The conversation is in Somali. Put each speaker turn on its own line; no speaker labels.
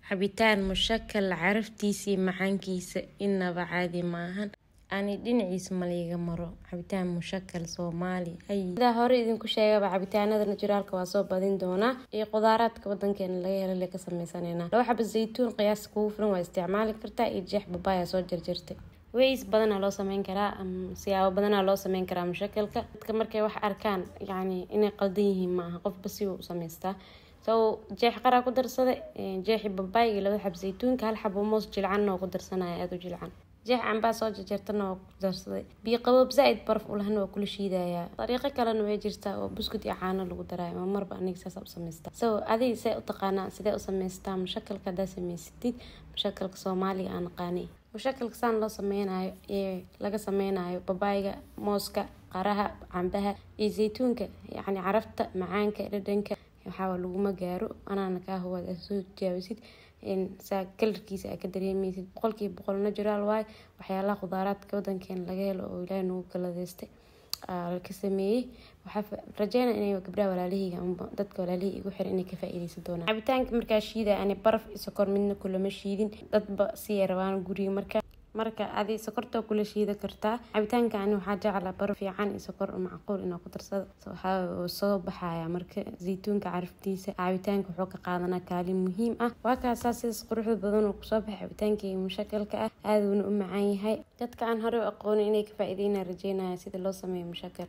Cabitaan mushakal caraftiisa iyo macaankiisa inaba caadi maahan. Ani dhinaciisa maliga maro cabitaan mushakal Soomaali. Sidaa hore idinku sheegaba, cabitaanada naturaalka waa soo badin doonaa iyo qudaaraadka wadankeena laga helo le ka sameysanayna. 2 xabo zaytuun qiyaas kugu filan waa isticmaali kartaa iyo jeex babaya soo jarjartay. Ways badanaa loo sameyn karaa, siyaabo badanaa loo sameyn karaa mushakalka. Dadka markay wax arkaan, yacni inay qaldan yihiin maaha, qofba si uu u samaystaa. So jeex qaraa ku darsaday, jeexi babaay iyo 2 xab zaytuunka, 1 xabo moos jilcanna oo ku darsanaya, aada u jilcan, jeex cambaa soo jarjartana waa ku darsaday, biyo qaboob zaa-id baraf ulahna waa kula shiidayaa. Dariiqo kalena way jirtaa oo buskud iyo caano lagu daraayo. Ma marba aniga saasa u samaystaa. So adiga see u taqaanaa, sidee u samaystaa mushakalka? Haddaa samaysatid mushakalka Soomaaliga aan aqaanay, mushakalka saan loo sameynayo ee laga sameynayo babaayga, mooska, qaraha, cambaha iyo zaytuunka, yacni carafta, macaanka, dhadhanka waxaa laguma gaaro. Anaana kaa huwaad aad soo tijaabisid saa kalarkiisa aa ka dareemeysid, 100% natural waaye. Waxyaalaha khudaaraadka wadankeena laga helo oo Ilaahay nagu galadeystay ka sameeyey. Waxaa rajeynaya inay gabdhaha walaalahayga ama dadka walaalihii igu xiran inay ka faa'iideysan doonaan. Cabitaanka markaa shiida, ani baraf iyo sokor midna kulama shiidin, dadba si ay rabaan guriga. Marka adi sokorta kula shiida kartaa cabitaanka. Ani waxaa jeclaa baraf fiican iyo sokor macquul inaa ku darsado. Waxaa soo baxaya marka zaytuunka caraftiisa, cabitaanka wuxuu ka qaadanaa kaalin muhiim ah. Waa kaasaa, sidaas quruxda badan uu kusoo baxay cabitaankayga mushakalka ah, aaduuna u macaan yahay. Dadka aan hore u aqoonin inay ka faa'iideynaa rajeynaya sida loo sameeyo mushakal.